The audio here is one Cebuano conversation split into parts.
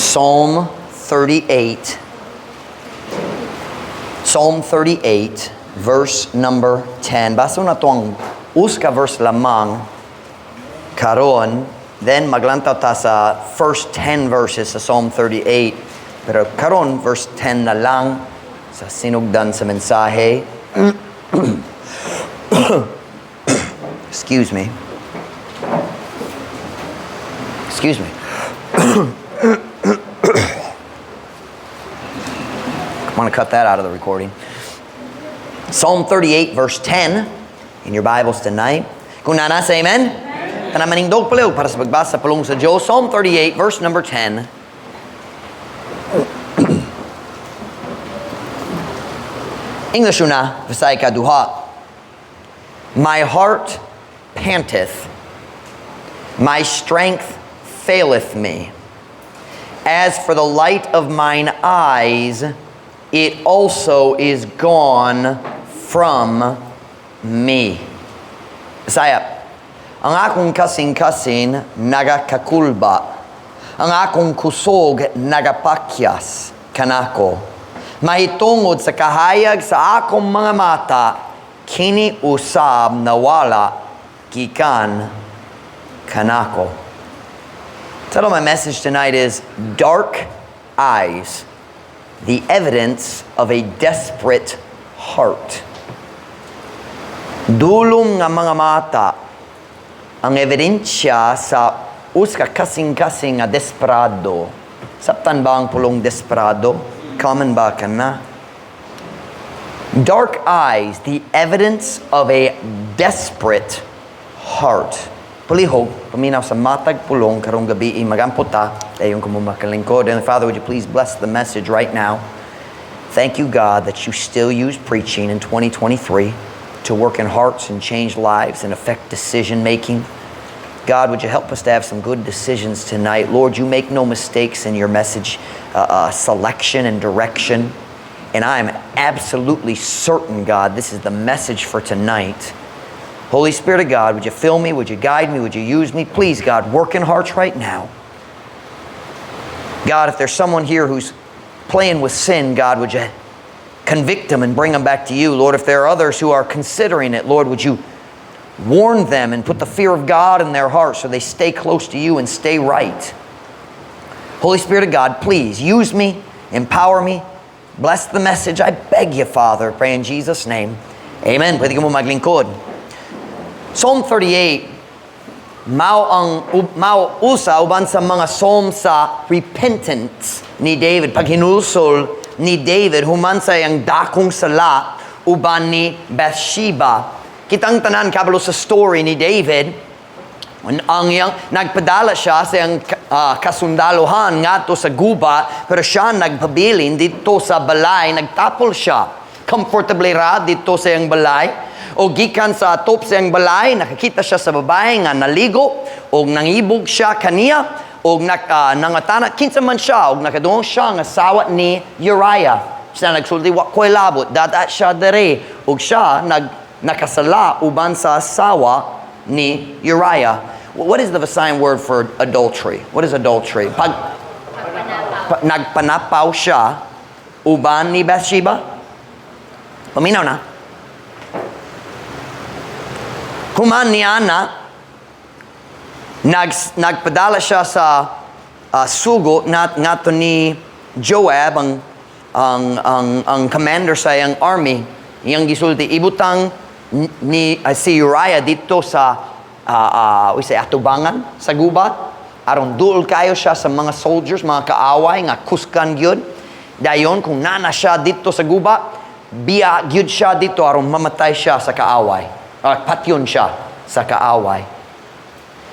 Psalm 38. Psalm 38, verse number 10. Basa nato ang usa ka verse lamang karon, then maglantaw ta sa first 10 verses sa Psalm 38. Pero karon, verse 10 na lang sa sinugdan sa mensahe. Excuse me. Excuse me. I'm going to cut that out of the recording. Psalm 38, verse 10 in your Bibles tonight. Kung naa na, say amen. Tanan manindog palihog para sa pagbasa sa pulong sa Diyos. Psalm 38, verse number 10. English una, Bisaya ikaduha. My heart panteth, my strength faileth me. As for the light of mine eyes, it also is gone from me. Bisaya, ang akong kasing-kasing nagakakulba. Ang akong kusog nagapakyas kanako. Mahitungod sa kahayag sa akong mga mata, kini usab nawala gikan kanako. Title of my message tonight is "Dark Eyes, the Evidence of a Desperate Heart." Dulom nga mga mata, ang ebidensya sa usa ka kasing-kasing nga desperado. Sabtan ba ang pulong desperado? Common ba kana? Dark eyes, the evidence of a desperate heart. Palihog, paminaw sa matag pulong karong gabii, magampo ta, dayon kamo makalingkod. And Father, would you please bless the message right now? Thank you, God, that you still use preaching in 2023 to work in hearts and change lives and affect decision making. God, would you help us to have some good decisions tonight? Lord, you make no mistakes in your message selection and direction. And I am absolutely certain, God, this is the message for tonight. Holy Spirit of God, would you fill me? Would you guide me? Would you use me? Please, God, work in hearts right now. God, if there's someone here who's playing with sin, God, would you convict them and bring them back to you? Lord, if there are others who are considering it, Lord, would you warn them and put the fear of God in their hearts so they stay close to you and stay right? Holy Spirit of God, please use me, empower me, bless the message. I beg you, Father. Pray in Jesus' name. Amen. Pwede kamo maglingkod. Psalm 38, mao usa uban sa mga psalm sa repentance ni David, paghinulsol ni David human sa iyang dakong sala uban ni Bathsheba. Kitang tanan kabalo sa story ni David. Ang iyang, nagpadala siya sa iyang kasundaluhan ngadto sa guba, pero siya nagpabilin didto sa balay, nagtapol siya. Comfortably ra didto sa iyang balay. O gikan sa atop sa iyang balay, nakakita siya sa babae nga naligo, o nangibog siya kaniya, o nangatana, kinsa man siya, o nakadungog siya nga asawa ni Uriah. Siya nagsulti, "Wa ko'y labot, dad-a siya diri." O siya nakasala uban sa asawa ni Uriah. What is the Visayan word for adultery? What is adultery? Nagpanapaw siya uban ni Bathsheba? Paminaw na. Human niya na, nagpadala siya sa sugo na ngadto ni Joab, ang commander sa iyang army. Iyang gisulti, ibutang ni si Uriah didto sa we say atubangan sa gubat aron duol kayo siya sa mga soldiers, mga kaaway nga kusgan gyud. Dayon kung naa na siya didto sa gubat, biya gyud siya didto aron mamatay siya sa kaaway. Patyon siya sa kaaway.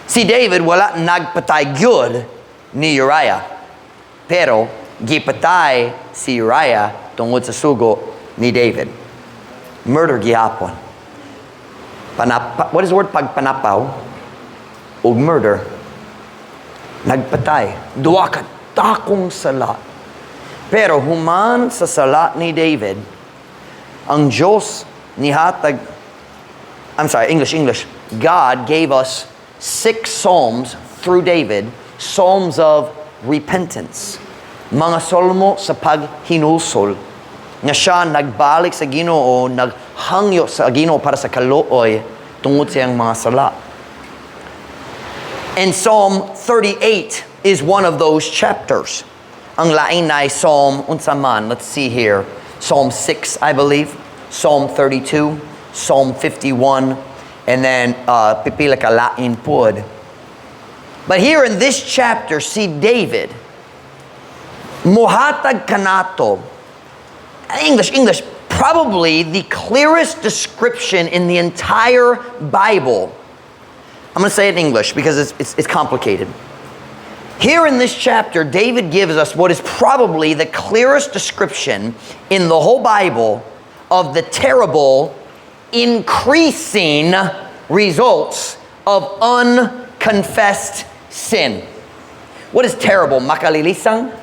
Si David wala nagpatay gyud ni Uriah. Pero gipatay si Uriah tungod sa sugo ni David. Murder gihapon. What is the word pagpanapaw? Og murder. Nagpatay. Duha ka dakong sala. Pero human sa sala ni David, ang Diyos nihatag, I'm sorry, English, English. God gave us six psalms through David, psalms of repentance. Mga solmo sa paghinulsol. Nga siya nagbalik sa Ginoo, naghangyo sa Ginoo para sa kaluoy tungod sa iyang mga sala. And Psalm 38 is one of those chapters. Ang lain na ay Psalm unsa man. Let's see here. Psalm 6, I believe. Psalm 32, Psalm 51, and then pipila ka lain pod. But here in this chapter, si David, muhatag kanato, English, English, probably the clearest description in the entire Bible. I'm going to say it in English because it's complicated. Here in this chapter, David gives us what is probably the clearest description in the whole Bible of the terrible, increasing results of unconfessed sin. What is terrible? Makalilisang?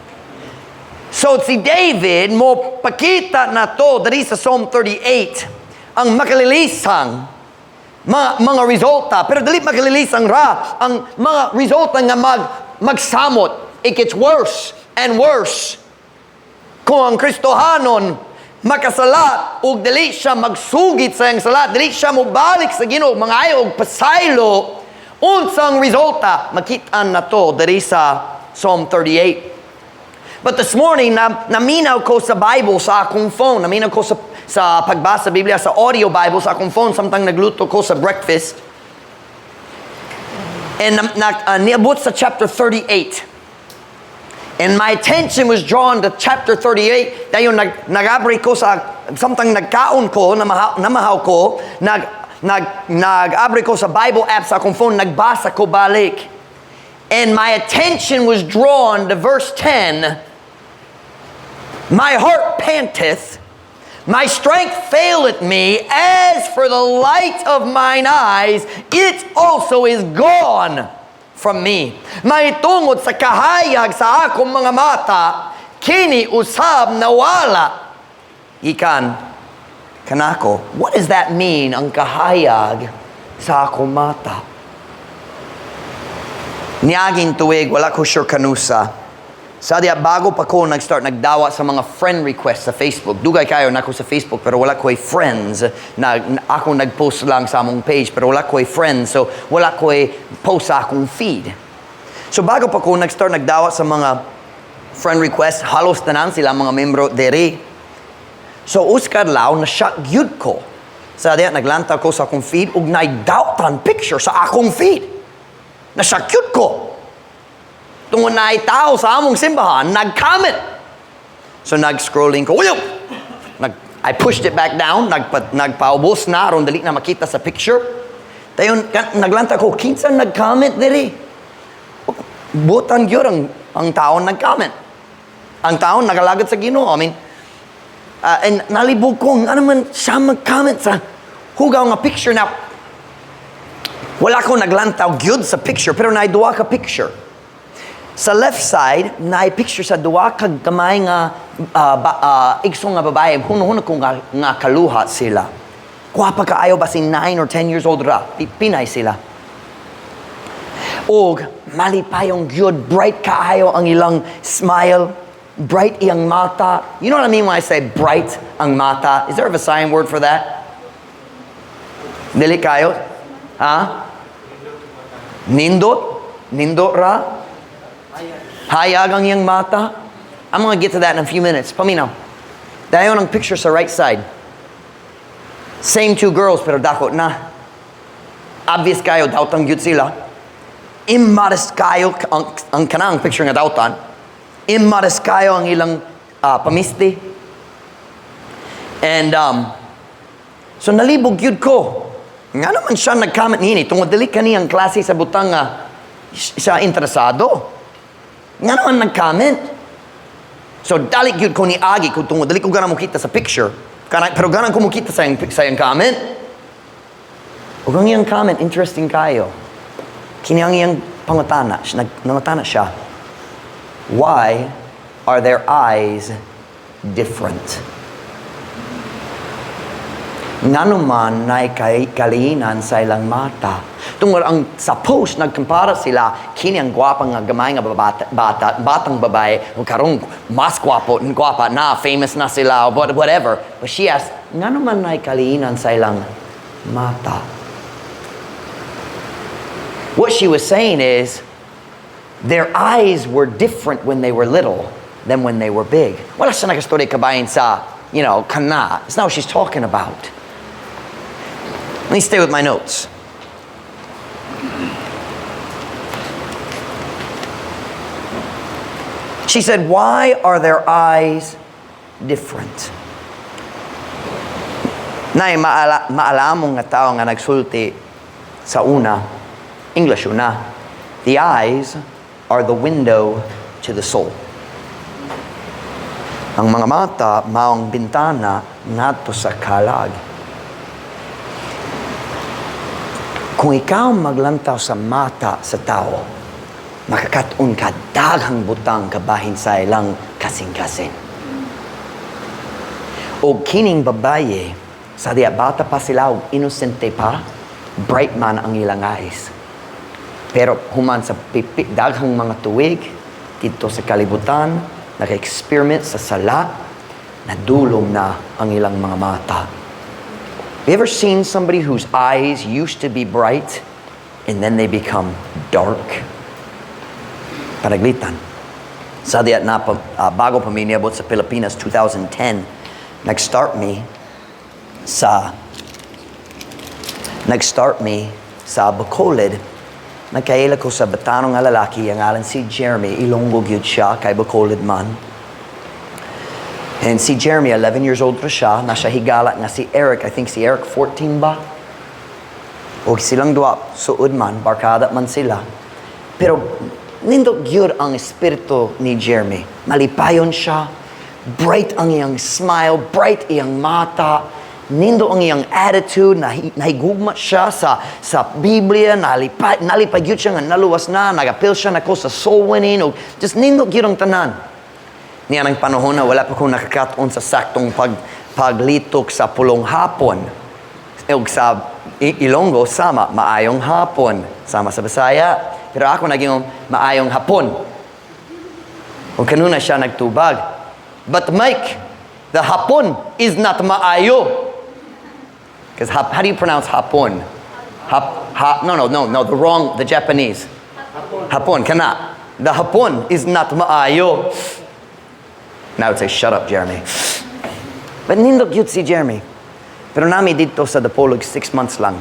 So si David mo pakita nato diri sa Psalm 38 ang makalilisang mga resulta, pero dili makalilisang ra ang mga resulta nga magsamot. It gets worse and worse kung ang Kristohanon makasala ug dili siya magsugit sa iyang sala, dili siya mobalik sa Ginoo, mangayo og pasaylo, unsang resulta, makita nato diri sa Psalm 38. But this morning, naminaw ko sa Bible sa akong phone. Naminaw ko sa pagbasa sa Biblia, sa audio Bible sa akong phone samtang nagluto ko sa breakfast. And niabot sa chapter 38. And my attention was drawn to chapter 38. Dayon nag-abri ko sa samtang nagkaon ko, namahaw ko, nag-abri ko sa Bible app sa akong phone, nagbasa ko balik. And my attention was drawn to verse 10. "My heart panteth, my strength faileth me. As for the light of mine eyes, it also is gone from me." Mahitungod sa kahayag sa akong mga mata, kini usab nawala gikan kanako. What does that mean, ang kahayag sa akong mata? Niaging tuig, wala ko sure kanusa. Sa diya, bago pa ko nag-start nagdawa sa mga friend requests sa Facebook. Dugay kayo nako sa Facebook pero wala ko'y friends. Na, ako nag-post lang sa among page pero wala ko'y friends. So wala ko'y post sa akong feed. So bago pa ko nag-start nagdawa sa mga friend requests, halos tanan sila mga membro diri. So usa ka adlaw na shock gyud ko. Sa diya naglantaw ko sa akong feed ug naay picture sa akong feed. Na-shock gyud ko. Tungod naay tao sa among simbahan, nag-comment. So nag-scrolling ko, uyo! I pushed it back down, nagpaubos na, aron dali na makita sa picture. Dayon, naglantaw ko, kinsa nag-comment diri? Butan gyud ang tao nag-comment. Ang tao nagalagad sa Ginoo. I mean, and nalibog ko, ano man siya mag-comment sa hugaw nga picture. Now, wala ko naglantaw gyud sa picture, pero naay duha ka picture. Sa left side, naay picture sa duha ka gamay nga igsoon nga babae, huno-huno ko nga kaluha sila. Gwapa kaayo, basin 9 or 10 years old ra. Pinay sila. Og malipayong gyud, bright kaayo ang ilang smile, bright iyang mata. You know what I mean when I say bright ang mata? Is there a Visayan word for that? Dili kayo? Ha? Nindot? Nindot ra? Hayag ang iyang mata? I'm gonna get to that in a few minutes. Paminaw. Dayon ang picture sa right side. Same two girls pero dako na. Obvious kayo, dautan gyud sila. Immodest kayo ang kanang picture nga dautan. Immodest kayo ang ilang pamisti. And so nalibog gyud ko. Nga naman siya nag-comment nini tungod dili kani ang klase sa butang nga siya interesado. Nga naman nag-comment. So dali gyud ko ni agi ko tungod dili ko gana mokita sa picture. Kana, pero gana ko mokita sa iyang comment. Ug ang iyang comment, interesting kayo. Kini ang iyang pangutana, nangutana siya. "Why are their eyes different?" Ngano man nay kay kaliinan sa ilang mata? Tungod ang sa post nagkumpara sila, kini ang gwapa nga gamay nga bata, bata batang babae ug karon mas gwapo, gwapa na, famous na sila, but whatever. But she asked, "Ngano man nay kaliinan sa ilang mata?" What she was saying is, their eyes were different when they were little than when they were big. Wala siya nag-story kabahin sa kana. It's not what she's talking about. Let me stay with my notes. She said, "Why are their eyes different?" Nay maalamong nga tao nga nagsulti sa una, English una, "The eyes are the window to the soul." Ang mga mata maong bintana ngadto sa kalag. Kung ikaw maglantaw sa mata sa tao, makakat-on ka daghang butang kabahin sa ilang kasing-kasing. O kining babaye, sa diya bata pa sila og inosente pa, bright man ang ilang eyes. Pero human sa pipi, daghang mga tuig dito sa kalibutan, naka-experiment sa sala, nadulom na ang ilang mga mata. Have you ever seen somebody whose eyes used to be bright and then they become dark? Panaglitan. Sa diya na bago pa mi niabot sa Pilipinas 2010, nag-start mi sa Bacolod. Nagkaila ko sa batano nga lalaki, ang ngalan si Jeremy, Ilonggo gyud siya, kay Bacolod man. And si Jeremy, 11 years old pa siya, nasa higala nga si Eric, I think si Eric 14 ba? O silang duwa, suod man, barkada man sila. Pero nindot gyud ang espiritu ni Jeremy. Malipayon siya, bright ang iyang smile, bright iyang mata, nindo ang iyang attitude, nahigugma siya sa Biblia, nalipay gyud siya nga naluwas na, nagapil siya nako sa soul winning, o just nindot gyud ang tanan. Niya ng panahon na wala pa ko nakakaton sa saktong paglitok sa pulong hapon. O sa Ilonggo, sama, maayong hapon. Sama sa Bisaya. Pero ako naging maayong hapon. O kanuna siya nagtubag, "But Mike, the hapon is not maayo." Because how do you pronounce hapon? Hap, ha, no, the wrong, the Japanese. Hapon, kana. "The hapon is not maayo." And I would say, "Shut up, Jeremy." But nindot gyud si Jeremy. Pero nami dito sa Dipolog, 6 months lang.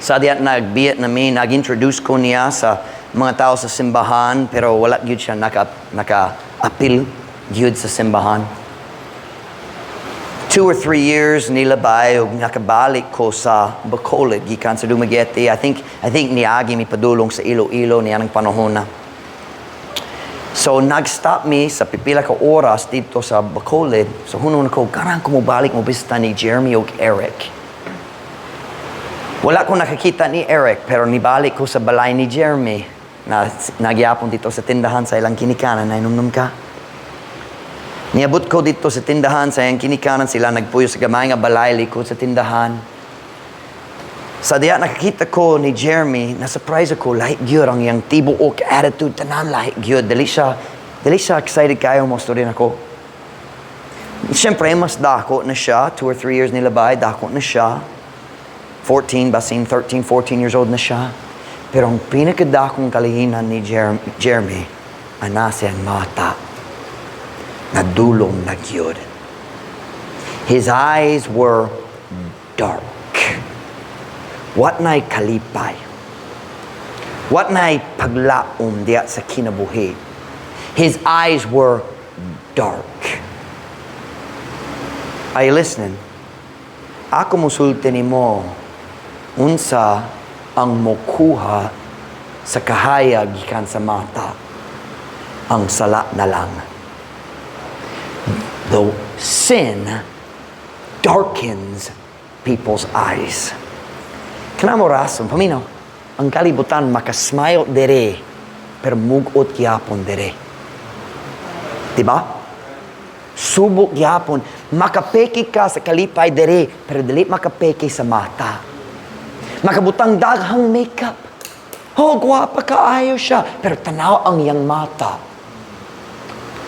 Sa diyan nagbiat na mi, nag-introduce ko niya sa mga tao sa simbahan, pero wala gyud siya naka-apil gyud sa simbahan. 2 or 3 years nilabay ug nakabalik ko sa Bacolod gikan sa Dumaguete. I think niagi mi padulong sa Iloilo niya ng panahon na. So nag-stop mi sa pipila ka oras dito sa Bacolod. So hunon ko, ganahan ko mobalik mo bisita ni Jeremy ug Eric. Wala ko nakakita ni Eric, pero nibalik ko sa balay ni Jeremy na nagyapon dito sa tindahan sa ilang kinikanan na inumnum ka. Niabot ko dito sa tindahan sa iyang kinikanan, sila nagpuyo sa gamay nga balay likod sa tindahan. Sa diya nakakita ko ni Jeremy, na-surprise ako, lahi gyud ang iyang tibuok attitude, tanan lahi gyud. Dili siya excited kayo mo story nako. Siyempre, mas dako na siya, 2 or 3 years nilabay, dako na siya. 14, basin 13, 14 years old na siya. Pero ang pinakadakong kalihinan ni Jeremy, ana siyang mata. Nadulong na gyud. His eyes were dark. Wa na'y kalipay. Wa na'y paglaom diya sa kinabuhi. His eyes were dark. Are you listening? Ako musulti nimo unsa ang mokuha sa kahayag gikan sa mata, ang sala na lang. The sin darkens people's eyes. Kana mo rason, paminaw, ang kalibutan makasmile dere, pero mugot gyapon dere. Diba? Subo gyapon. Makapeke ka sa kalipay dere, pero dili makapeke sa mata. Makabutang daghang makeup. Oh, gwapa kaayo siya. Pero tanaw ang iyang mata.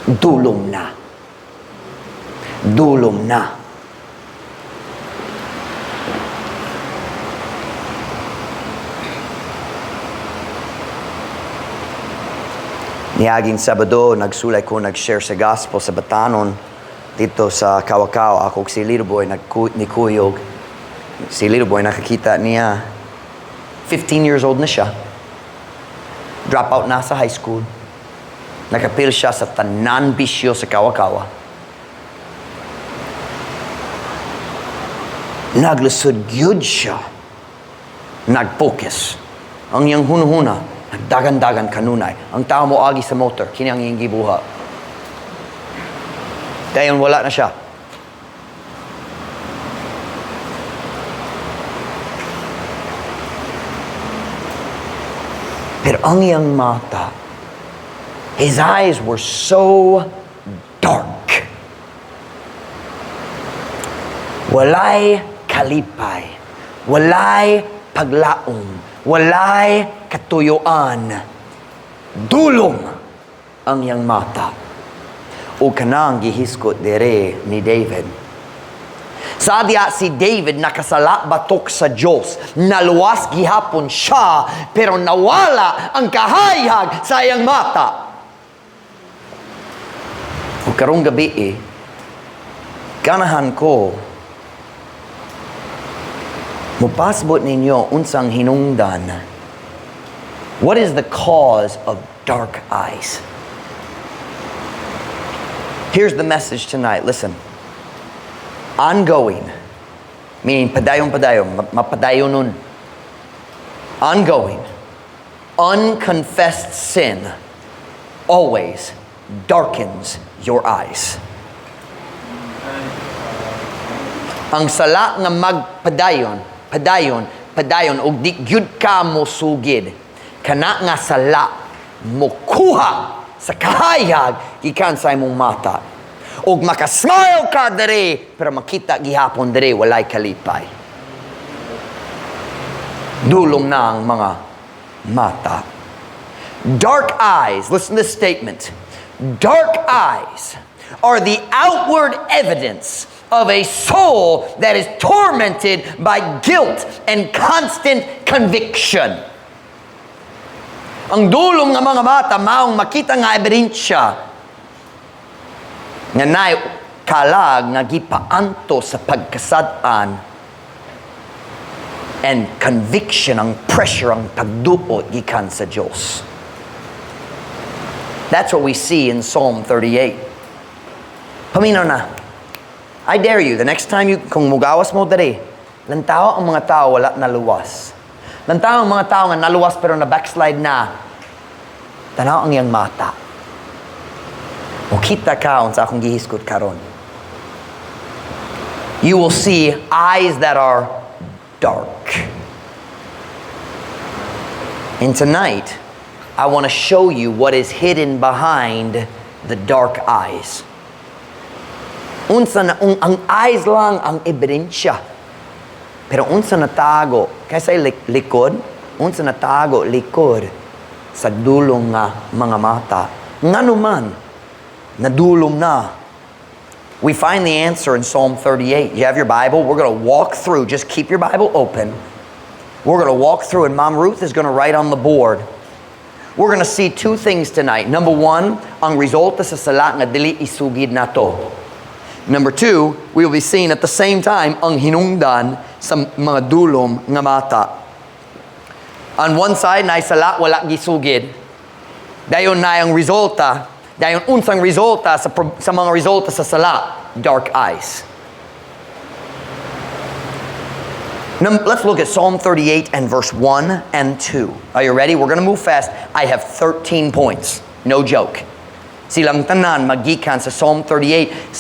Dulom na. Dulom na. Niaging Sabado, nagsulay ko, nag-share sa gospel sa Batanon, dito sa Kawakaw. Ako si Little Boy, nikuyog. Si Little Boy, nakakita niya. 15 years old na siya. Drop out na sa high school. Nakapil siya sa tanan bisyo sa Kawakawa. Naglisod gyud siya. Nag-focus. Ang iyang hunhuna, nagdagan-dagan kanunay. Ang tao mo agi sa motor, kini ang iyang gibuha. Dayon wala na siya. Pero ang iyang mata, his eyes were so dark. Walay kalipay, walay paglaom, walay katuyuan. Dulom ang iyang mata. O kanang gihisgot dere ni David. Sa diya si David nakasala batok sa Diyos. Naluwas gihapon siya, pero nawala ang kahayag sa iyang mata. O karong gabi eh, ganahan ko mupasbot ninyo unsang hinungdan. What is the cause of dark eyes? Here's the message tonight. Listen. Ongoing, meaning padayon padayon, mapadayon nun. Ongoing, unconfessed sin always darkens your eyes. Ang sala nga magpadayon, padayon, padayon, og di gyud ka mosugid. Kana nga sala mokuha sa kahayag gikan sa imong mata. Og makasmile ka dere, pero makita gihapon dere walay kalipay. Dulong na ang mga mata. Dark eyes, listen to this statement. Dark eyes are the outward evidence of a soul that is tormented by guilt and constant conviction. Ang dulong nga mga mata maong makita nga ebidensya nga naay kalag nga gipaanto sa pagkasad-an and conviction, ang pressure, ang pagduot gikan sa Diyos. That's what we see in Psalm 38. Paminaw na. I dare you, the next time you, kung mugawas mo dere, lantaw ang mga tao wala naluwas. Lantaw ang mga tao nga naluwas pero na backslide na. Tanaw ang iyang mata. Mokita ka unsa akong gihisgot karon. You will see eyes that are dark. And tonight, I want to show you what is hidden behind the dark eyes. Unsa na ang eyes lang ang ebidensya. Pero unsa natago kaysa likod, unsa natago likod sa dulong nga mga mata. Ngano man nadulom na? We find the answer in Psalm 38. You have your Bible? We're going to walk through. Just keep your Bible open. We're going to walk through, and Mom Ruth is going to write on the board. We're going to see two things tonight. Number one, ang resulta sa sala nga dili isugid nato. Number two, we will be seeing at the same time ang hinungdan sa mga dulom nga mata. On one side, naay sala, wala gisugid. Dayon na ang resulta, dayon unsang resulta sa mga resulta sa sala, dark eyes. Let's look at Psalm 38 and verse 1 and 2. Are you ready? We're going to move fast. I have 13 points. No joke. Silang tanan magikan sa Psalm 38.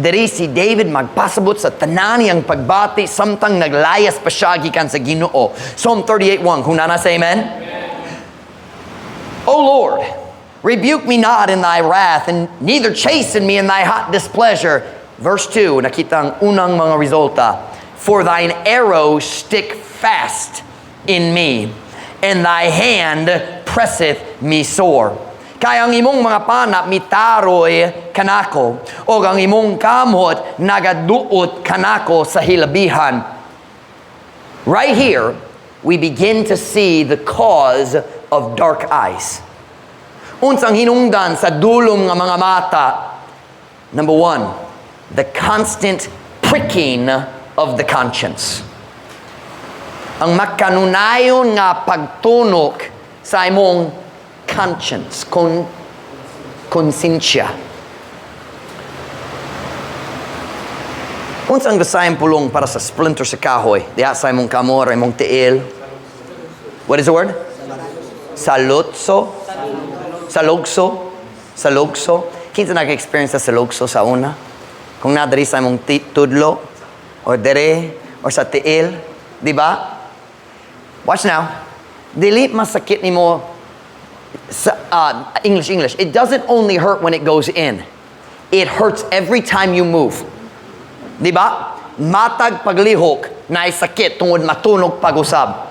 Diri si David magpasabot sa tanan niyang pagbati samtang naglayas pa siya gikan sa Ginoo. Psalm 38:1. Kung naa na, say amen. Amen. O Lord, Rebuke me not in thy wrath, and neither chasten me in thy hot displeasure. Verse 2, nakita ang unang mga resulta. For thine arrows stick fast in me, and thy hand presseth me sore. Kay ang imong mga pana mitaroy kanako, o ang imong kamot nagaduot kanako sa hilabihan. Right here, we begin to see the cause of dark eyes. Unsang hinungdan sa dulom nga mga mata? Number one, the constant pricking of the conscience. Ang makanunayon nga pagtunok sa imong conscience, konsensya. Unsang Bisayang pulong para sa splinter sa kahoy? Diha sa imong kamor, imong tiil. What is the word? Salutso? Salugso? Salugso? Kinsa naka-experience sa salugso sa una? Kung nadari sa imong tudlo, or dere, or sa tiil, di ba? Watch now. Dili masakit nimo sa, English, English. It doesn't only hurt when it goes in. It hurts every time you move. Di ba? Matag paglihok na sakit tungod matunog pag-usab.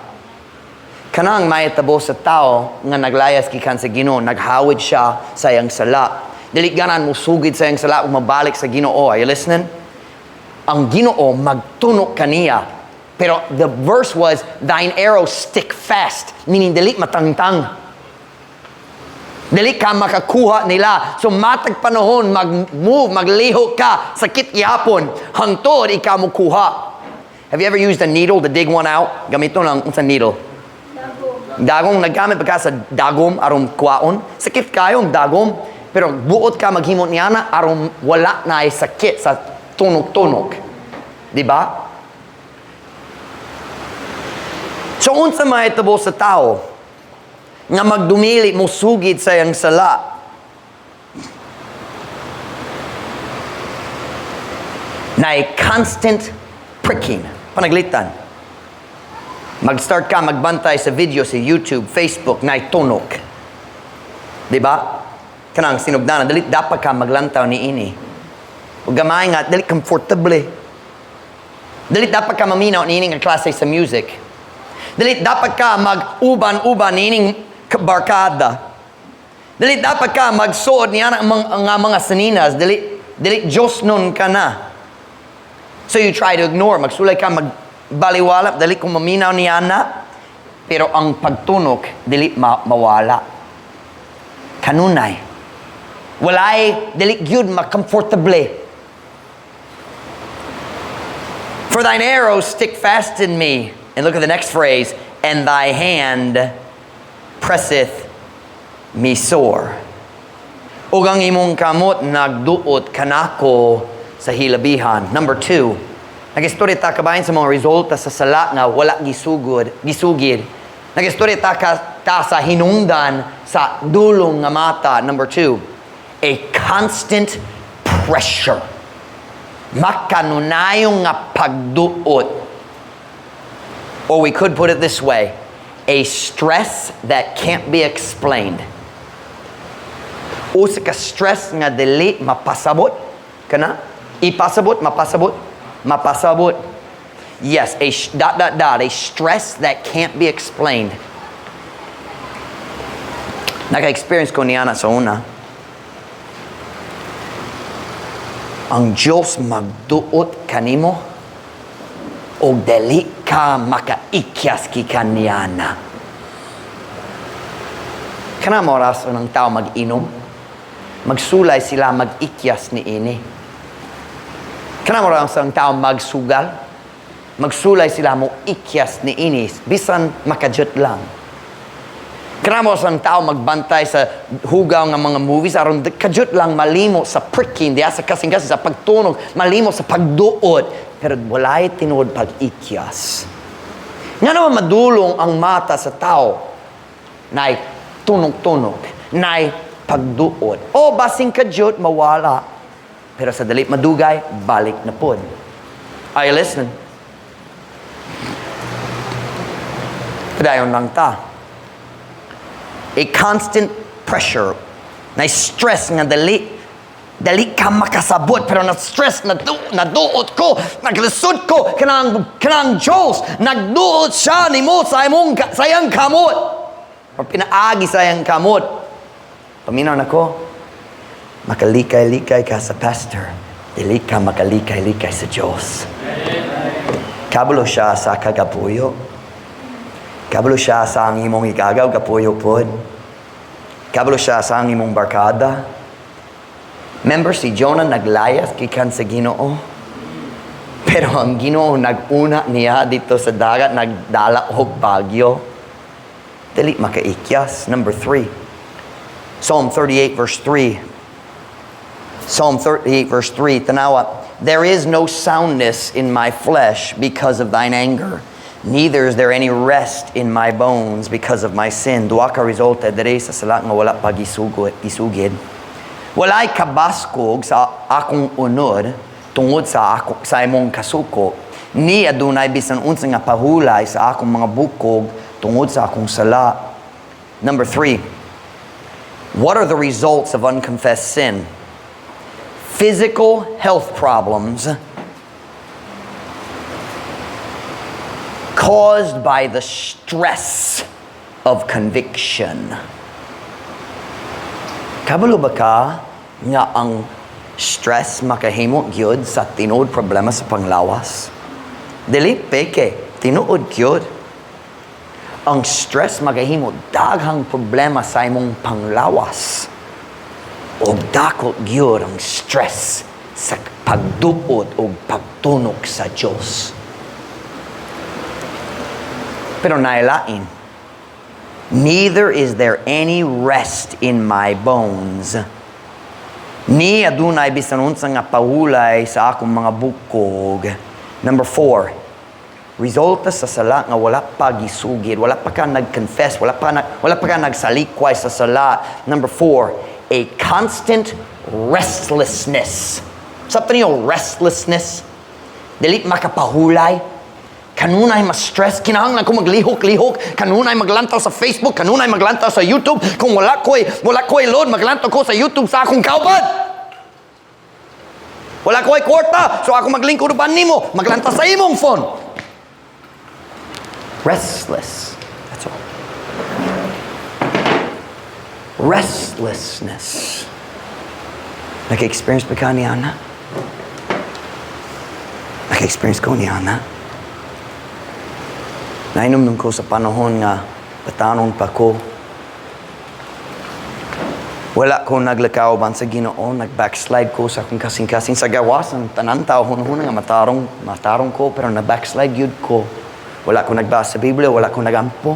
Kanang mahitabo sa tao nga naglayas gikan sa Ginoo, naghawid siya sa iyang sala. Dili ganan mo sugid sa iyang sala ug mabalik sa Ginoo. Are you listening? Ang Ginoo magtunok kaniya. Pero the verse was, thine arrows stick fast, meaning dili matangtang. Dili ka makakuha nila. So matag panahon, mag-move, maglihok ka, sakit gyapon, hangtod ikaw mo kuha. Have you ever used a needle to dig one out? Gamito lang sa needle. Dagong, naggamit pa ka sa dagom aron kuwaon. Sakit kayo ang dagom, pero buot ka maghimo niya na aron wala na ay sakit sa tunok-tunok. Di ba? So unsa mahitabo sa tao nga magdumili mo sugid sa iyang sala? Na constant pricking, panaglitan. Mag-start ka magbantay sa video sa YouTube, Facebook, na tunok. Di ba? Kanang sinugdanan, dili dapat ka maglantaw ni ini. Ug gamay nga, dili comfortable. Dili dapat ka maminaw ni ini nga klase sa music. Dili dapat ka mag-uban-uban ni ining barkada. Dili dapat ka magsuot niya ang mga saninas. Dili Diyos nun ka na. So you try to ignore. Magsulay ka, magbaliwala. Dili kung maminaw niya na. Pero ang pagtunok, dili mawala. Kanunay. Walay, dili gyud makomfortable. For thine arrows stick fast in me. And look at the next phrase. And thy hand presseth me sore. Ug ang imong kamot nagduot kanako sa hilabihan. Number two, nag-istorya ta kabahin sa mga resulta sa sala nga wala gisugid. Nag-istorya ta sa hinungdan sa dulong nga mata. Number two, a constant pressure. Makanunayong nga pagduot. Or we could put it this way, a stress that can't be explained. Usa ka stress nga dili mapasabot. Kana? Ipasabot, mapasabot, mapasabot. Yes, a dot, dot, dot, a stress that can't be explained. Naka-experience ko niya na sa una. Ang Diyos magduot kanimo o dili ka makaikyas gikan niana. Kana mo rason ng tao mag-inom, magsulay sila mag-ikyas ni ini. Kana mo rason ng tao magsugal, magsulay sila mo ikyas ni ini, bisan makajut lang. Kana mo rason ng tao magbantay sa hugaw nga mga movies, aron kajut lang malimo sa pricking, diya sa kasing-kasing, sa pagtunog, malimo sa pagduot, pero walay tinuod pag-ikyas. Nga naman madulong ang mata sa tao, nay tunog-tunog, nay pagduot. O basing kadyot, mawala. Pero sa dali madugay, balik na pod. Are you listening? Padayon lang ta. A constant pressure. Na stress nga dali ka makasabot, pero na stress na naduot ko, naglisod ko kanang Diyos nagduot siya nimo sa iyang kamot or pinaagi sa iyang kamot. Paminaw nako, makalikay-likay ka sa pastor, dili ka makalikay-likay sa Diyos. Kabalo siya sa kagapuyo. Kabalo siya sa ang imong igagaw gapuyo pod. Kabalo siya sa ang imong barkada. Remember si Jonah, naglayas gikan sa Ginoo. Pero ang Ginoo nag-una niya dito sa dagat, nagdala og bagyo. Dili makaikyas. Number 3. Psalm 38 verse 3. Psalm 38 verse 3. Tanawa. "There is no soundness in my flesh because of thine anger. Neither is there any rest in my bones because of my sin." Duha ka resulta diri sa sala nga wala pa gisugid. "Walay kabaskog sa akong unod tungod sa imong kasuko, ni adunay bisan unsa nga pahulay sa akong mga bukog tungod sa akong sala." Number 3. What are the results of unconfessed sin? Physical health problems caused by the stress of conviction. Kabalo ba ka nga ang stress makahimo gyud sa tinuod problema sa panglawas? Dili peke, tinuod gyud. Ang stress makahimo daghang problema sa imong panglawas. Og dako gyud ang stress sa pagduot og pagtunok sa Dios. Pero nailain. "Neither is there any rest in my bones. Ni adunay bisan unsa nga pahulay sa akong mga bukog." Number 4. Resulta sa sala nga wala pa gisugid, wala pa ka nag-confess, wala pa ka nagsalikway sa sala. Number 4, a constant restlessness. Sa niyo, restlessness. Dili makapahulay. Kanunay ma-stress, kinahanglan ko maglihok-lihok, kanunay maglantaw sa Facebook, kanunay maglantaw sa YouTube. Kung wala ko'y load, maglantaw ko sa YouTube sa akong kaupad. Wala ko'y kwarta, so ako maglingkod uban nimo, maglantaw sa imong phone. Restless. That's all. Restlessness. Naka-experience ba ka ni ana? Naka-experience ko ni ana. Nahinumdom ko sa panahon nga batanon pa ko. Wala ko naglakaw ban sa Ginoo, nag-backslide ko sa akong kasing-kasing sa gawas ang tanan tao hunhuna nga matarong, matarong ko, pero na-backslide gyud ko. Wala ko nagbasa sa Biblia, wala ko nagampo.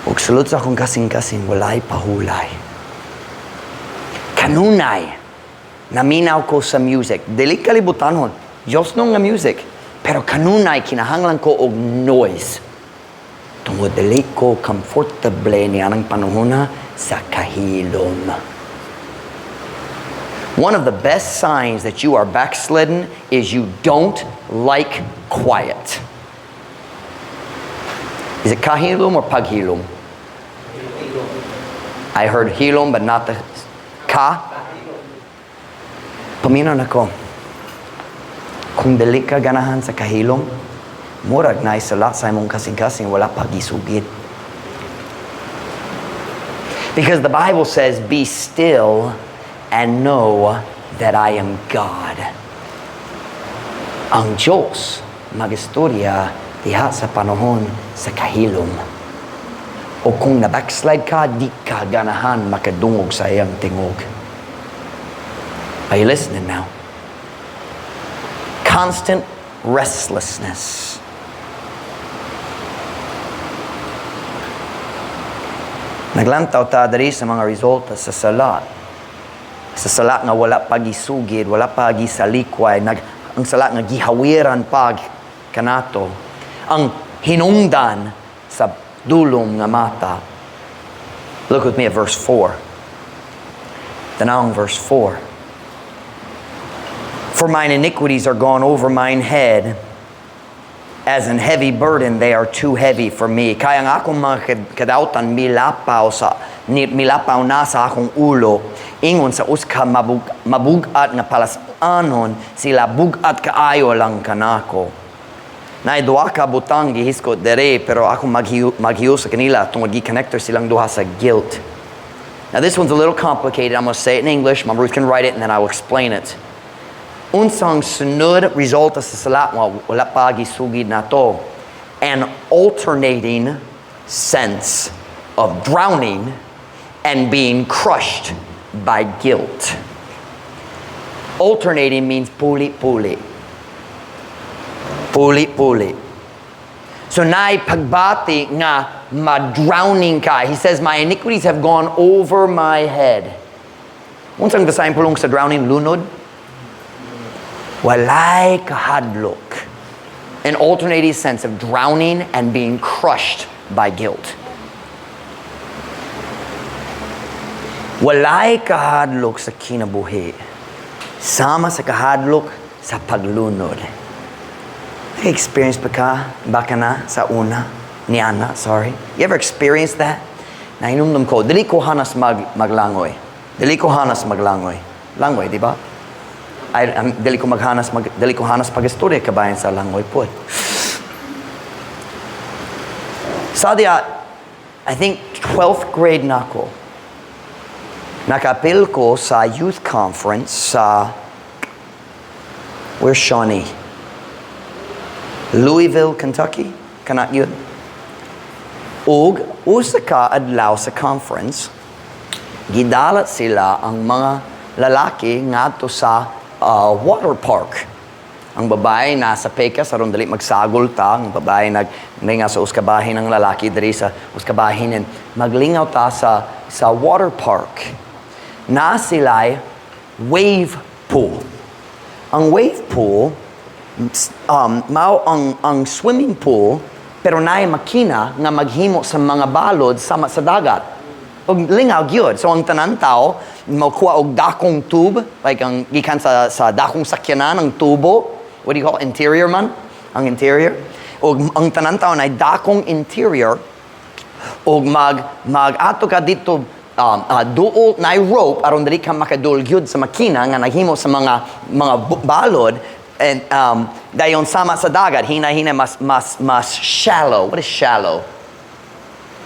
Ug sulod sa akong kasing-kasing, walay pahulay. Kanunay, naminaw ko sa music. Dili kalibutanhon, Diyos nung nga music. Pero kanunay, kinahanglan ko og noise. Tungod dili ko comfortable ni anang panahona sa kahilom. One of the best signs that you are backslidden is you don't like quiet. Is it kahilom or paghilom? I heard hilom, but not the ka. Paminaw nako. Kung dili ka ganahan sa kahilom, murag na sala sa imong kasing-kasing wala pa gisugid. Because the Bible says, "Be still and know that I am God." Ang Diyos magistorya diha sa panahon sa kahilom. O kung na-backslide ka, di ka ganahan makadungog sa iyang tingog. Are you listening now? Constant restlessness. Naglantaw ta diri sa mga resulta sa sala. Sa sala nga wala pa gisugid, wala pa gisalikway, ang sala nga gihawiran pag kanato. Ang hinungdan sa dulom nga mata. Look with me at verse 4. Tanawang verse 4. "For mine iniquities are gone over mine head. As an heavy burden, they are too heavy for me. Kaya ang akong mga kadautan milapaw na sa akong ulo ingon sa usa ka mabugat nga palas-anon, sila bugat kaayo lang kanako. Naay duha ka butang gihiskot dere, pero ako maghius sa kanila tungod gi-connector silang duha sa guilt. Now, this one's a little complicated. I'm going to say it in English. Ma'am Ruth can write it and then I will explain it. Unsang sunod resulta sa sala, wala pa gisugid nato. An alternating sense of drowning and being crushed by guilt. Alternating means puli-puli. Puli-puli. So naay pagbati nga ma-drowning ka. He says, "My iniquities have gone over my head." Unsang Bisayang pulong sa drowning? Lunod? Walay kahadlok. An alternating sense of drowning and being crushed by guilt. Walay kahadlok sa kinabuhi sama sa kahadlok sa paglunod. Naka-experience ba ka? Baka na sa una? Ni Ana, sorry. You ever experienced that? Nahinumdum ko, dili ko hanas maglangoy. Dili ko hanas maglangoy. Langoy, di ba? Ay, dili ko hanas pag-istorya kabayan sa langoy po. Sa diya, I think 12th grade na ko. Nakapil ko sa youth conference sa, where's Shawnee? Louisville, Kentucky? Kana yun. Ug usa ka adlaw sa conference, gidalat sila ang mga lalaki ngadto sa water park. Ang babae nasa pekas aron dali magsagol ta, ang babae naglingaw sa uskabahin, ang lalaki diri sa uskabahin, and maglingaw ta sa water park. Na sila'y wave pool. Ang wave pool mao ang swimming pool pero naay makina nga maghimo sa mga balod sama sa dagat. Og lingaw gyud. So ang tanan tao mokuha og dakong tube, like ang gikan sa dakong sakyanan ang tubo. What do you call it? Interior man? Ang interior. Og ang tanan tao nay dakong interior og mag ato ka dito duol na rope aron dili ka makadul gyud sa makina nga naghimo sa mga balod and dayon sama sa dagat, hina-hina mas shallow. What is shallow?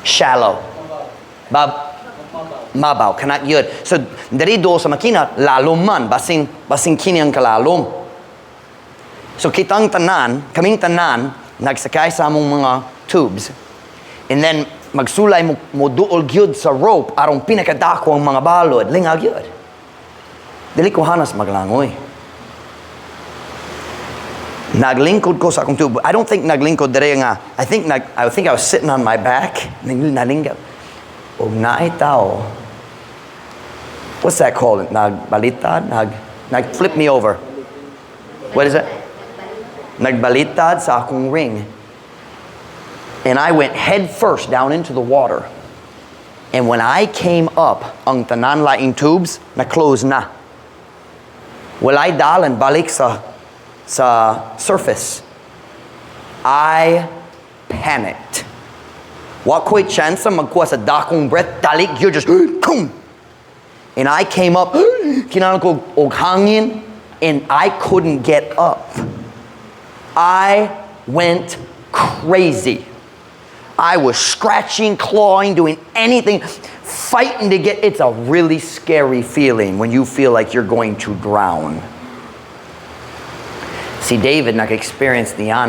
Shallow. Mabaw kana gyud. So diri duol sa makina, lalom man, basin kini ang kalalom. So kitang tanan, kaming tanan nagsakay sa among mga tubes and then magsulay mo duol gyud sa rope aron pinakadako ang mga balod. Lingaw gyud. Dili ko hanas maglangoy. Naglingkod ko sa akong tube. I don't think naglingkod dire nga. I think I was sitting on my back. Nalingaw. Og naay tao. What's that called? Nagbalitad? Nag flip me over. What is it? Nagbalitad sa akong ring. And I went head first down into the water. And when I came up, ang tanan laing tubes na close na. Walay dalan balik sa surface. I panicked. Wa ko'y chance magkuha sa dakong breath, dalik, you just, boom. And I came up, kinahanglan ko og hangin, and I couldn't get up. I went crazy. I was scratching, clawing, doing anything, fighting to get. It's a really scary feeling when you feel like you're going to drown. Si David nag-experience niya.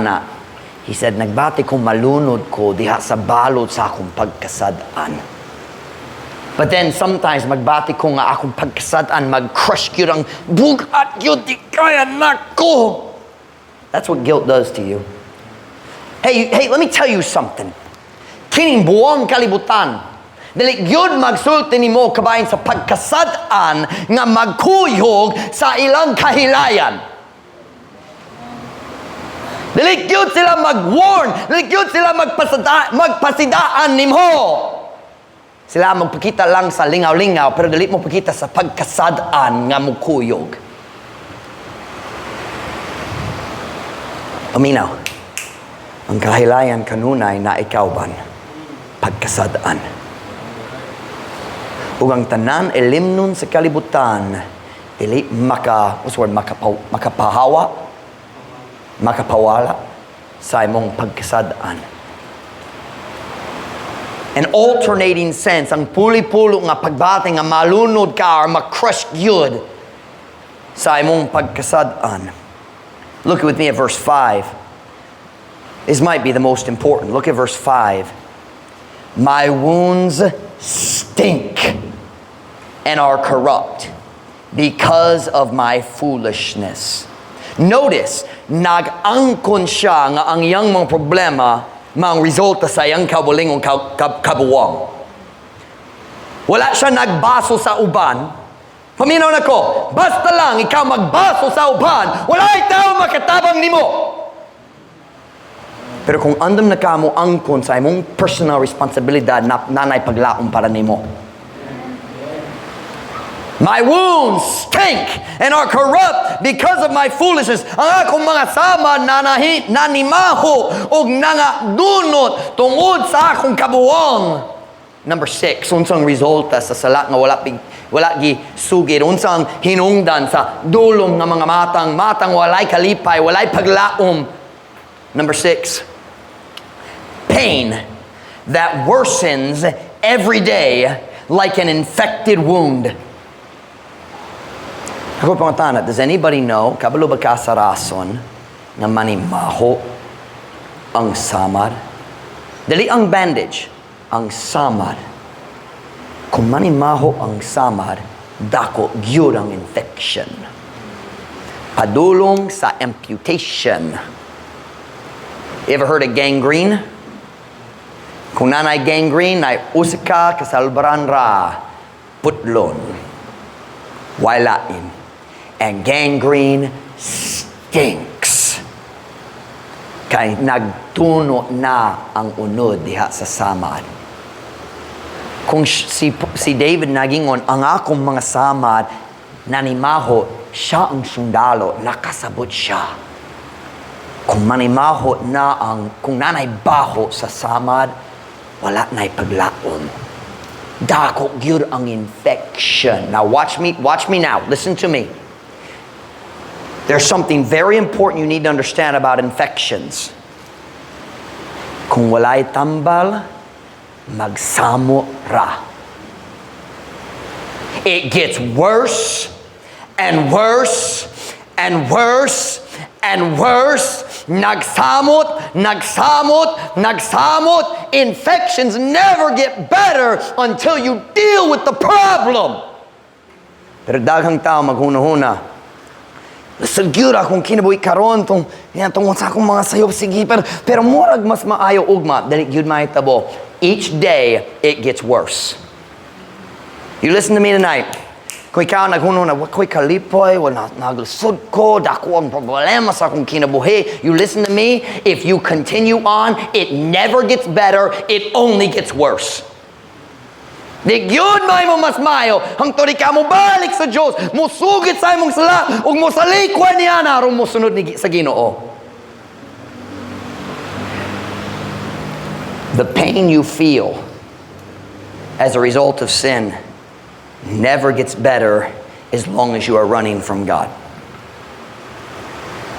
He said, "Nagbati ko malunod ko diha sa balod sa akong pagkasad-an." But then sometimes magbati ko nga akong pagkasad-an, mag-crush gyud ang bugat gyud, di kaya nako. That's what guilt does to you. Hey, hey, let me tell you something. Kining buong kalibutan, dili gyud magsulti nimo kabahin sa pagkasad-an nga magkuyog sa ilang kahilayan. Dili gyud sila mag-warn, dili gyud sila magpasidaan nimo. Sila magpakita lang sa lingaw-lingaw, pero dili mo pakita sa pagkasad-an nga mukuyog. Paminaw. Ang kahilayan kanunay na ikauban, pagkasad-an. Ug ang tanan ilimnon sa kalibutan, dili maka, what's the word, makapahawa, makapawala sa imong pagkasad-an. An alternating sense, ang puli-pulo nga pagbati nga malunod ka or ma-crush gyud sa imong pagkasad-an. Look with me at verse 5. This might be the most important. Look at verse 5. "My wounds stink and are corrupt because of my foolishness." Notice, nag-angkon siya nga ang iyang mga problema mang resulta sa iyang kaugalingong kabuwang. Wala siya nagbaso sa uban. Paminaw na ko, basta lang ikaw magbaso sa uban, wala tao makatabang nimo. Pero kung andam na ka mo angkon sa imong personal responsibilidad na nanay paglaom para nimo. "My wounds stink and are corrupt because of my foolishness." Ang akong mga sama nanahi, nanimaho og nangadunot tungod sa akong kabuwang. Number 6, unsang resulta sa sala nga wala gi sugid, unsang hinungdan sa dulom nga mga matang, matang walay kalipay, walay paglaom? Number 6, pain that worsens every day like an infected wound. Ako pangutana, does anybody know, kabalo ba ka sa rason nga manimaho ang samad? Dili ang bandage, ang samad. Kung manimaho ang samad, dako gyud ang infection. Padulong sa amputation. You ever heard of gangrene? Kung nanay gangrene, nay usa ka kasalbaran ra, putlon. Walain. And gangrene stinks. Kay nagtuno na ang unod diha sa samad. Kung si David nagingon, "Ang akong mga samad nanimaho," siya ang sundalo, nakasabot siya. Kung manimaho na ang, kung nanay baho sa samad, wala na'y paglaom. Dako gyud ang infection. Now watch me now. Listen to me. There's something very important you need to understand about infections. Kung walay tambal, magsamo ra. It gets worse and worse and worse and worse. Nagsamot, nagsamot, nagsamot. Infections never get better until you deal with the problem. Pero daghang tao maghuna-huna, "Lisod gyud akong kinabuhi karon tong yan tungod sa akong mga sayop, sige, pero murag mas maayo ugma." Dili gyud mahitabo. Each day it gets worse. You listen to me tonight. Kung ikaw naghuna, "Wa ko'y kalipay, wala naglisod ko, dako ang problema sa akong kinabuhi." You listen to me, if you continue on, it never gets better, it only gets worse. Di gyud may mo mas mayo hangtod ikaw mo balik sa Diyos, musugit sa imong sala, ug mosalikway niya na aron mosunod ni sa Ginoo. The pain you feel as a result of sin never gets better as long as you are running from God.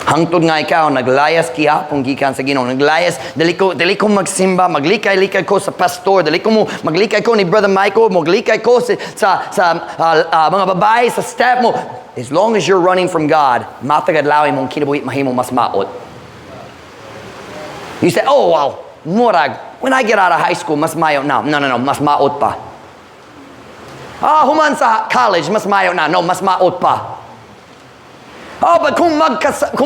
Hangtod nga ikaw naglayas gihapon gikan sa Ginoo, naglayas, dili ko magsimba, maglikay-likay ko sa pastor, dili ko mo maglikay ko ni Brother Michael, maglikay ko sa mga babae, sa staff mo. As long as you're running from God, matag adlaw imong kinabuhi mahimo mas maot. You say, "Oh, well, murag, when I get out of high school, mas mayo na." No, mas maot pa. "Ah, human sa college, mas mayo na." No, mas maot pa. "Oh, but kung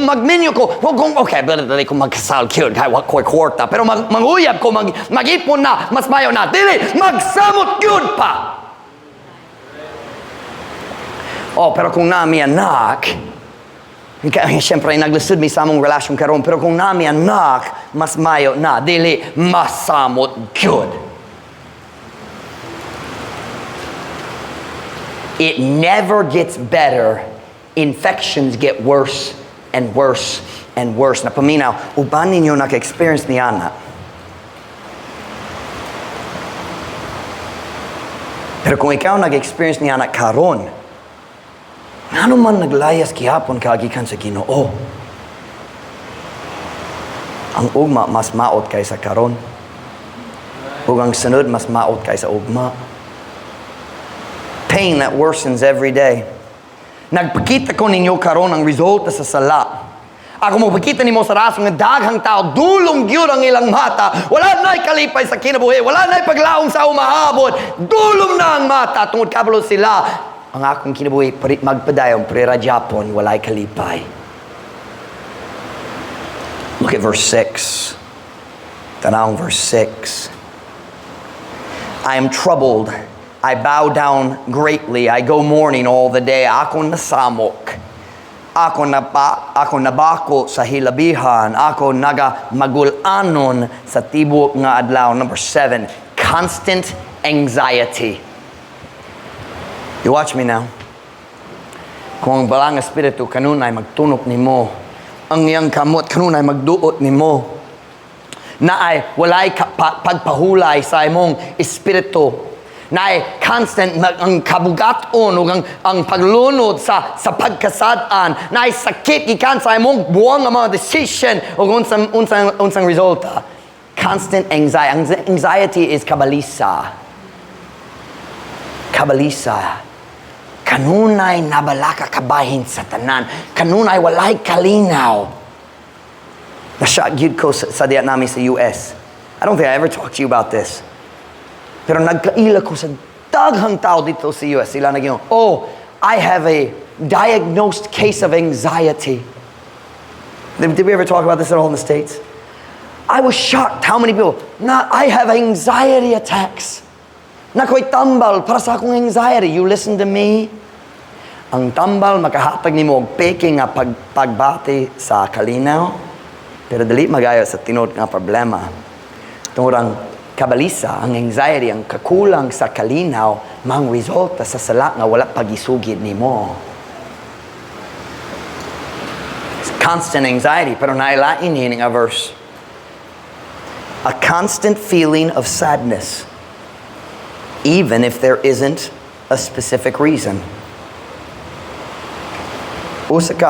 magminyo ko, kung, okay, but dili kung magkasal cute, kay wa ko'y kwarta, pero manguyab ko, mag-ipon na, mas mayo na." Dili, magsamot gyud pa. "Oh, pero kung nami anak, kaya, siyempre, naglisod mi sa among relasyon karon, pero kung nami anak, mas mayo na." Dili, masamot gyud. It never gets better. Infections get worse and worse and worse. Na paminaw, uban ninyo naka-experience ni ana. Pero kung ikaw nag-experience ni ana karon, ngano man naglayas gihapon ka gikan sa Ginoo? Ang ugma mas maot kaysa karon. Ug ang sunod mas maot kaysa ugma. Pain that worsens every day. Nagpakita ko ninyo karon ang resulta sa sala. Ako mopakita nimo sa rason nga daghang tao dulong gyud ang ilang mata. Wala na'y kalipay sa kinabuhi, wala na'y paglaom sa umaabot. Dulong na ang mata tungod kabalo sila. Ang akong kinabuhi magpadayon pero gyapon walay kalipay. Look at verse 6. Tanawang verse 6. I am troubled. I bow down greatly. I go mourning all the day. Ako nasamok. Ako nabako sa hilabihan. Ako naga magul-anon sa tibuok nga adlaw. Number 7, constant anxiety. You watch me now. Kung ang Balaang Espiritu kanunay magtunok nimo, ang iyang kamot kanunay magduot nimo, naay walay pagpahulay sa imong espiritu, naay constant ang kabugaton ug ang paglunod sa pagkasad-an, naay sakit gikan sa imong buwang nga mga decision ug unsang resulta? Constant anxiety. Anxiety is kabalisa. Kabalisa. Kanunay nabalaka kabahin sa tanan. Kanunay walay kalinaw. Na-shock gyud ko sa diya nami sa US. I don't think I ever talked to you about this. Pero nagkaila ko sa daghang tao dito sa US. Sila nag, "Oh, I have a diagnosed case of anxiety." Did we ever talk about this at all in the States? I was shocked how many people, "Na, I have anxiety attacks. Naa ko'y tambal para sa akong anxiety." You listen to me. Ang tambal makahatag nimo og peke nga pagbati sa kalinaw, pero dili magayo sa tinuod nga problema. Tungod ang kabalisa, ang anxiety, ang kakulang sa kalinaw, mang resulta sa sala nga wala pagisugid nimo. It's constant anxiety, pero nailain ini nga verse. A constant feeling of sadness, even if there isn't a specific reason. Usa ka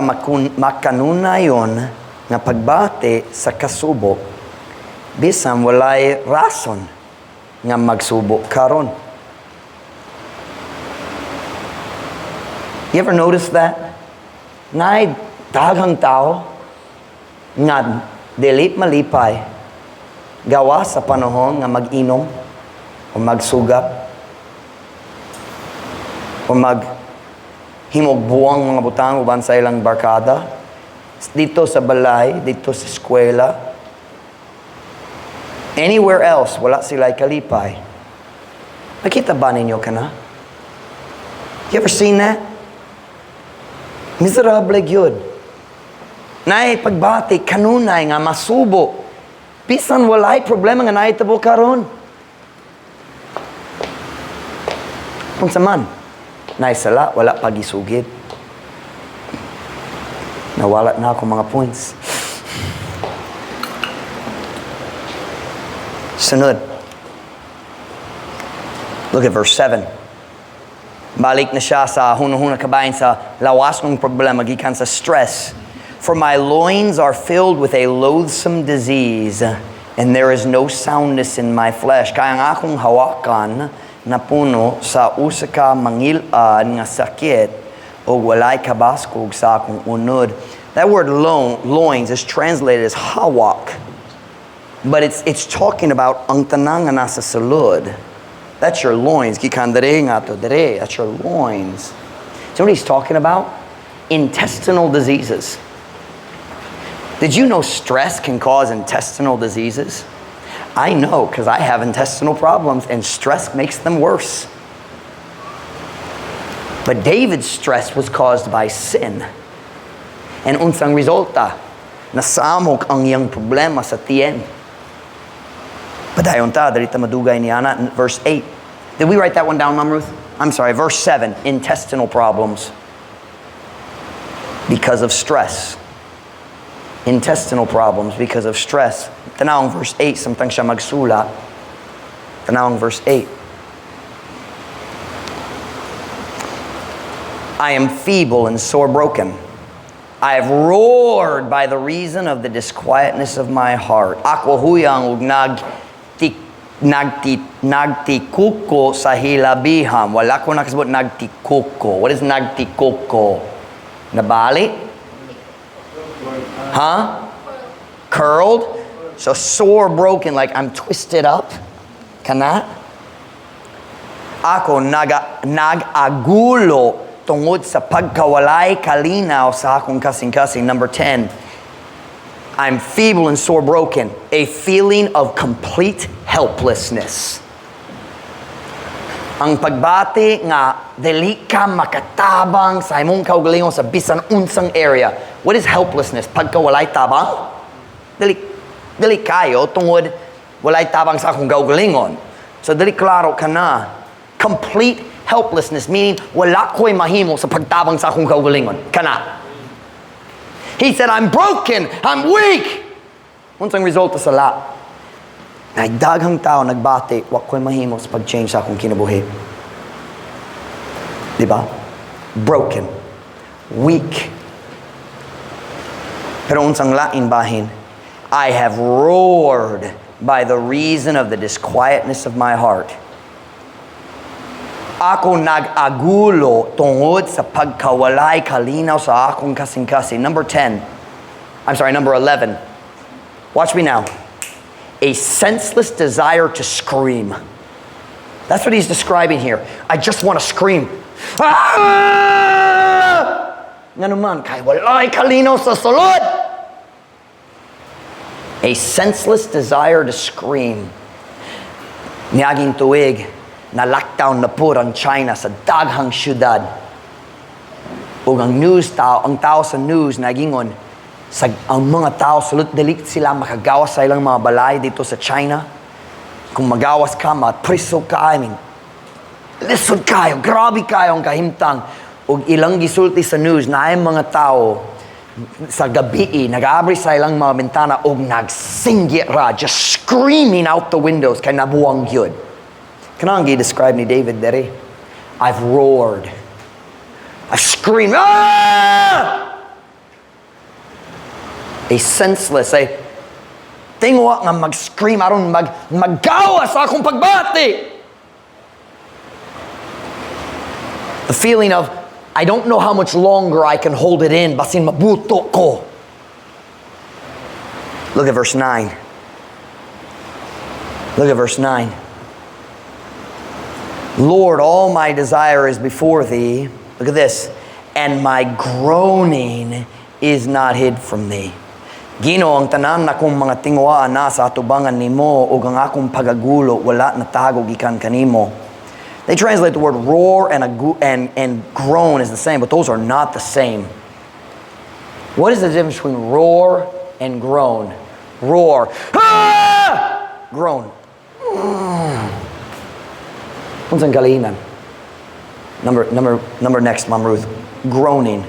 makanunayon nga pagbati sa kasubo, bisan walay rason nga magsubo karon. You ever notice that? Naay daghang tao nga dili malipay gawa sa panahon nga mag-inom o magsugat o maghimog buwang mga butang uban sa ilang barkada dito sa balay, dito sa eskwela, anywhere else, wala sila kalipay. Nakita ba ninyo kana? You ever seen that? Miserable gyud. Naay pagbati kanunay nga masubo bisan walay problema nga nahitabo karon. Unsa man, naay sala, wala pagisugid. Nawala na ako mga points. Sunod. Look at verse 7. Balik na siya sa hunahuna kabahin sa lawas ng problema gikan sa stress. For my loins are filled with a loathsome disease, and there is no soundness in my flesh. Kaya ang akong hawakan napuno sa usa ka mangil-ad nga sakit o walay kabaskog sa akong unod. That word loins is translated as hawak. But it's talking about ang tanan nga nasa sulod. That's your loins. Gikan dere nga to dere. That's your loins. So what he's talking about? Intestinal diseases. Did you know stress can cause intestinal diseases? I know because I have intestinal problems and stress makes them worse. But David's stress was caused by sin. And unsang resulta, nasamok ang iyang problema sa tiyan. Padayon ta, dali ta madugay ni ana, verse 8. Did we write that one down, Mom Ruth? I'm sorry, verse 7, intestinal problems because of stress. Intestinal problems because of stress. Tanawang verse 8, samtang siya magsulat. Tanawang verse 8. I am feeble and sore broken. I have roared by the reason of the disquietness of my heart. Ako huyang ug nagtikuko sa hilabihan. Wala ko nakasabot nagtikuko. What is nagtikuko? Nabali? Huh? Curled? So sore broken, like I'm twisted up. Kana? Ako nag-agulo tungod sa pagkawalay kalinaw sa akong kasing-kasing. Number 10, I'm feeble and sore broken. A feeling of complete helplessness. Ang pagbati nga dili ka makatabang sa imong kaugalingon sa bisan unsang area. What is helplessness? Pagka walay tabang? Dili kayo tungod walay tabang sa akong kaugalingon. So dili klaro ka na. Complete helplessness, meaning wala ko'y mahimo sa pagtabang sa akong kaugalingon. Kana. He said, "I'm broken, I'm weak." Unsang resulta sa la? Daghang tao nagbati, wa ko'y mahimo sa pag-change sa akong kinabuhi. Di ba? Broken. Weak. Pero unsang lain bahin? I have roared by the reason of the disquietness of my heart. Ako nag-agulo tungod sa pagkawalay kalinaw sa akong kasing-kasing. Number 10. I'm sorry, number 11. Watch me now. A senseless desire to scream. That's what he's describing here. I just want to scream. Ah! Ngano man, kay walay kalinaw sa sulod. A senseless desire to scream. Niaging tuig, na lockdown na pud ang China sa daghang syudad. Ug ang news tao, ang tao sa news nagingon sa ang mga tao sulod, dili sila makagawas sa ilang mga balay dito sa China. Kung magawas ka, mapriso ka. I mean, lisod kayo, grabe kayo ang kahimtang. Ug ilang gisulti sa news na ay mga tao sa gabi nag-abri sa ilang mga bintana ug nagsinggit ra, just screaming out the windows kay nabuang gyud. Kanang gi-describe ni David dere. I've roared. I've screamed. Ah! A senseless, a tingwa nga mag-scream aron maggawas sa akong pagbati. The feeling of, I don't know how much longer I can hold it in, basin mabuto ko. Look at verse 9. Look at verse 9. Lord, all my desire is before thee. Look at this. And my groaning is not hid from thee. Ginoo, ang tanan nakong mga tingwa na sa atubangan nimo ug ang akong pagagulo wala natago gikan kanimo. They translate the word roar and groan as the same, but those are not the same. What is the difference between roar and groan? Roar. Ah! Groan. Unsang kalahinan? Number next, Mom Ruth. Groaning.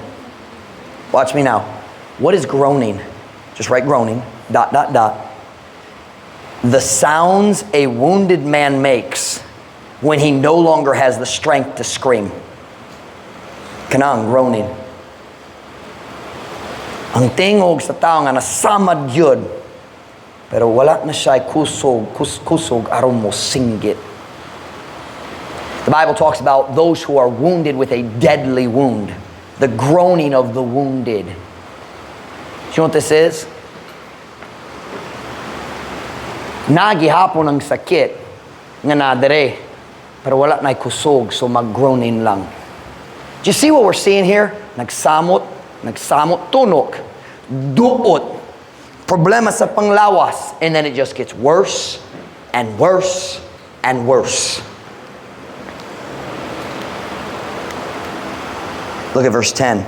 Watch me now. What is groaning? Just write groaning, dot, dot, dot. The sounds a wounded man makes when he no longer has the strength to scream. Kanang groaning. Ang tingog sa tao nga nasamad yun, pero wala na siya kusog aron mo singgit. The Bible talks about those who are wounded with a deadly wound. The groaning of the wounded. Do you know what this is? Nagihapon ang sakit nga nadere, pero wala na'y kusog, so mag-groaning lang. Do you see what we're seeing here? Nagsamot, nagsamot, tunok, duot, problema sa panglawas, and then it just gets worse and worse and worse. Look at verse 10.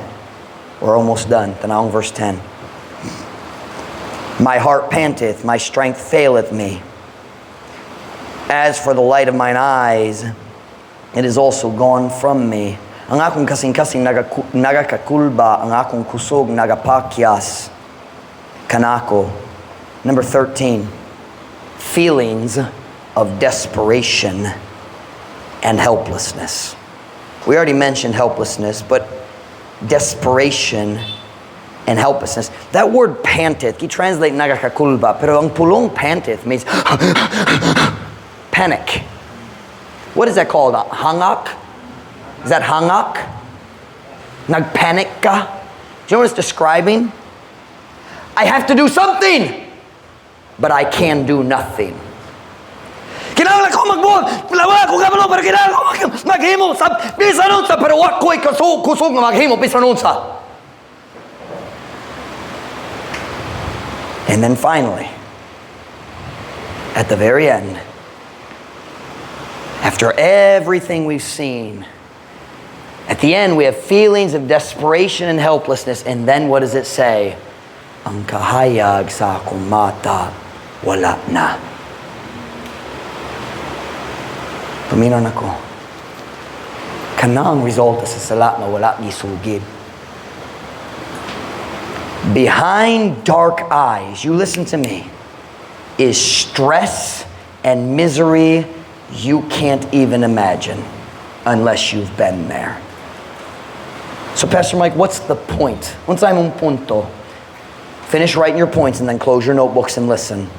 We're almost done. Tanawang verse 10. My heart panteth, my strength faileth me. As for the light of mine eyes, it is also gone from me. Ang akong kasing-kasing nagakakulba, ang akong kusog nagapakyas. Kanako. Number 13, feelings of desperation and helplessness. We already mentioned helplessness, but desperation and helplessness. That word "panteth," gi-translate "nagakakulba," pero ang pulong "panteth" means panic. What is that called? Hangak? Is that hangak? Nagpanic ka? Do you know what it's describing? I have to do something, but I can do nothing. Kinahanglan ko magbuhat. Wala ko kabalo, pero kinahanglan ko maghimo sa bisan unsa, pero wa ko'y kusog nga maghimo bisan unsa. And then finally, at the very end, after everything we've seen, at the end we have feelings of desperation and helplessness. And then what does it say? Ang kahayag sa akong mata, wala na. Paminaw nako. Kana ang resulta sa sala nga wala gisugid. Behind dark eyes, you listen to me, is stress and misery you can't even imagine unless you've been there. So, "Pastor Mike, what's the point? Unsay imong punto?" Finish writing your points and then close your notebooks and listen.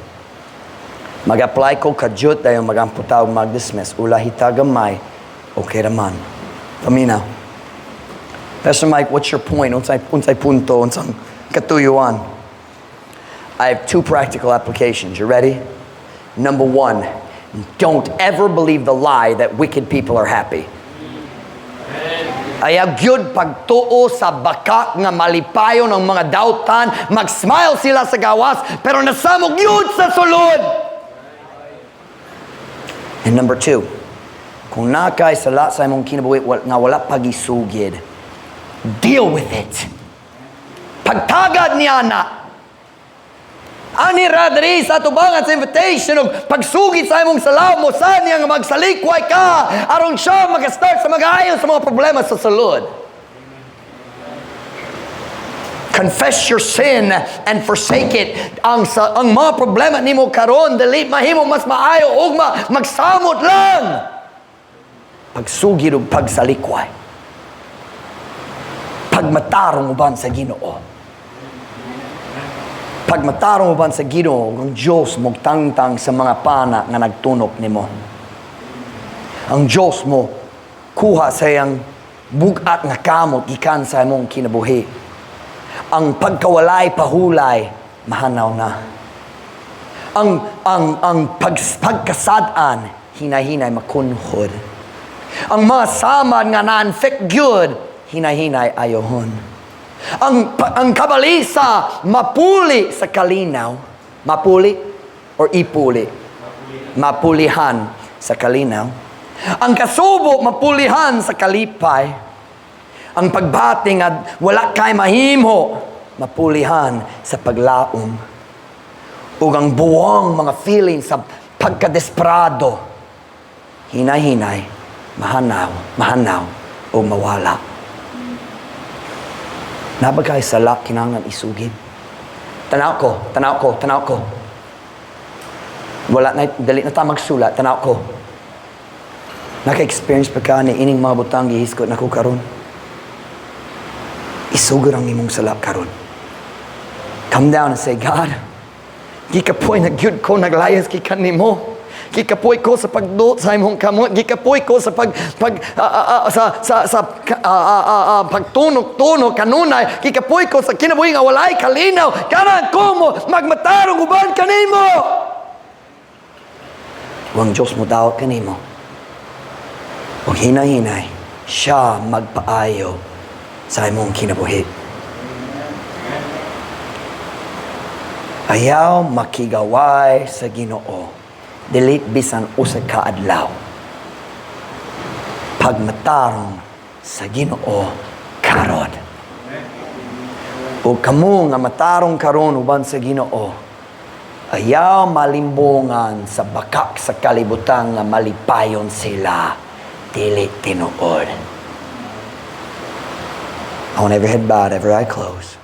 Mag-apply ko kadyot dayon magampo ta og mag-dismiss. Ulahi ta gamay, okay raman. Paminaw. "Pastor Mike, what's your point? Unsay punto, unsang katuyuan?" I have two practical applications. You ready? Number one, don't ever believe the lie that wicked people are happy. Ayaw gyud pagtuo sa baka nga malipayon ang mga dautan, mag-smile sila sa gawas, pero nasamok gyud sa sulod. And number two, kung naa kay sala sa imong kinabuhi nga wala pa gisugid, deal with it. Pagtagad niya na. Ani ra diri sa atubangan sa invitation og pagsugid sa imong sala mo sa niya nga magsalikway ka aron siya mag-start sa mag-ayo sa mga problema sa sulod. Confess your sin and forsake it. Ang mga problema nimo karon dili mahimo mas maayo ugma, magsamot lang. Pagsugid og pagsalikway. Pagmatarong uban sa Ginoo. Pagmatarong uban sa Ginoo, ang Diyos mogtangtang sa mga pana nga nagtunok nimo. Ang Diyos mo kuha sa iyang bugat nga kamot gikan sa imong kinabuhi. Ang pagkawalay pahulay mahanaw na. Ang pagkasad-an hinay-hinay makunhod. Ang mga samad nga na-infect gyud hinay-hinay ayohon. Ang kabalisa mapuli sa kalinaw. Mapuli or ipuli? Mapulihan sa kalinaw. Ang kasubo mapulihan sa kalipay. Ang pagbati nga wala kay mahimo mapulihan sa paglaom. Ug ang buwang mga feelings sa pagkadesperado hinay-hinay mahanaw, mahanaw o mawala. Naa ba kay sala kinahanglan isugid? Tanaw ko, tanaw ko, tanaw ko. Wala na, dali na ta magsulat, tanaw ko. Naka-experience pa ka ni ining mga butang gihisgot nako karon? Isugid ang imong sala karon. Come down and say, "God, gikapoy na gyud ko naglayas gikan nimo. Gikapoy ko sa pagduot sa imong kamot. Gikapoy ko sa pag pag ah, ah, sa sa sa pagtunok-tunok kanunay. Gikapoy ko sa kinabuhi nga walay kalinaw. Ganahan ko mo magmatarong uban kanimo." Ang Diyos mo dawat kanimo. Ug hinay-hinay siya magpaayo sa imong kinabuhi. Ayaw makigaway sa Ginoo. Dili bisan usa ka adlaw. Pagmatarong sa Ginoo karon. O kamo nga matarong karon uban sa Ginoo, ayaw malimbongan sa bakak sa kalibutan nga malipayon sila. Dili tinuod. I want every head bowed, every eye closed.